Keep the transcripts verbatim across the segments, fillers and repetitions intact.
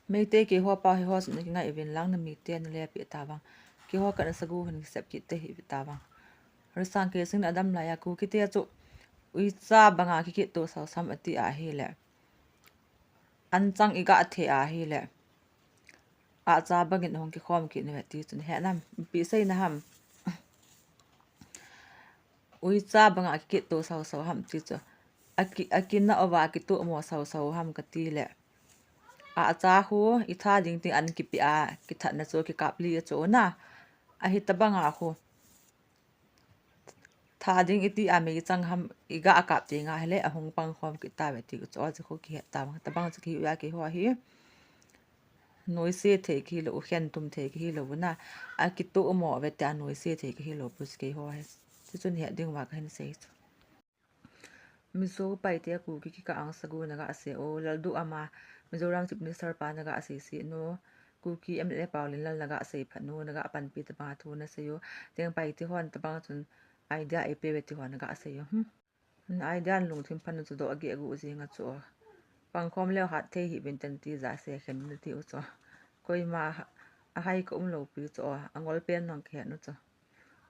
Meitei keiho pa hiho chu nakingai uvin lang, namite nalepi tavang. Keiho kana sagu hin kisep kit te hi tavang. Risang Keising in adam laiya Kukite chu uicha banga kikit to sausam ati ahile, anchang iga the ahile, acha bangin hung kikhom kit nave ti chun he nam, ipi seina ham. Uicha banga kikit to sausau ham ti chu. Aki, akina uva kitumo sausau ham kati le, acha khu itha ding tin an kipi a, kithatna chu kikap li a chu na. Ahi tabanga khu tha ding iti a meichang ham iga kap ding ahile, ahung pangkhom kit tave ti chu, achu khu kihet tavang. Tabang chu kihi uva keiho hi noise thei kihilou, khentum thei kihilou na. Akitumo ve tia noise thei kihilou pu chu keiho hi. Chuchun het ding uva kahin sei chu. Mizo Paite a Kuki kikah ang sagu naga sei o, Lalduhoma, Mizoram Chief Minister pa naga sei sei nu, Kuki M L A Paolienlal naga sei phat nu, naga panpi tabang thu nasei u, teng Paite hon tabang chun idea eipeh uve ti ho naga sei u. Hmm. Na idea in lungthim phat u chu doh ageh agu jing a chu. Pangkhom leu hat thei hih uvin ten ti ja se khen nati u chu. Koima ahai ka umlou pi chu, angol pen nang kihet nu chu.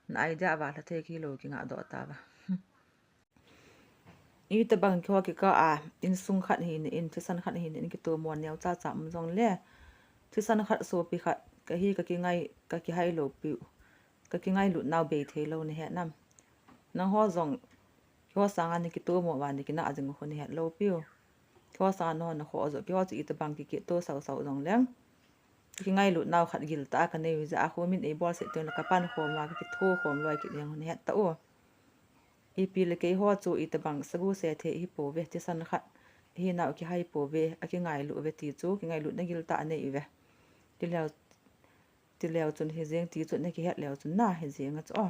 Na idea va lha thei kihilou kinga doh tava. Itabang keiho kikah a, insung khat hina in, thisan khat hina in, kitumo neocha cha um jongle, thisan khat sopi khat kahi, kakingai, kakihai lou piu, kakingailut nau bei thei lou nahe nam. Nangho jong keiho sanga nakitumo uva nakinah jing u khu nahet lou piu. Keiho sanga nangho nakhoh u jong, keiho chu itabang kikit to sausau jongle, kakingailut nau khat giltah a kanei u jeh a khu min eibolse teng le kapankhom a, kakithokhom loi kit jeng u nahet tau. Ipi le keiho chu itabang sagu se thei hipouve, thisan khat hinau kihai pouve, akingailu uve ti chu, kingailutna giltah anei uve. Tileu, tileu chun hijeng ti chu nakihet leu chun na hijeng a chu.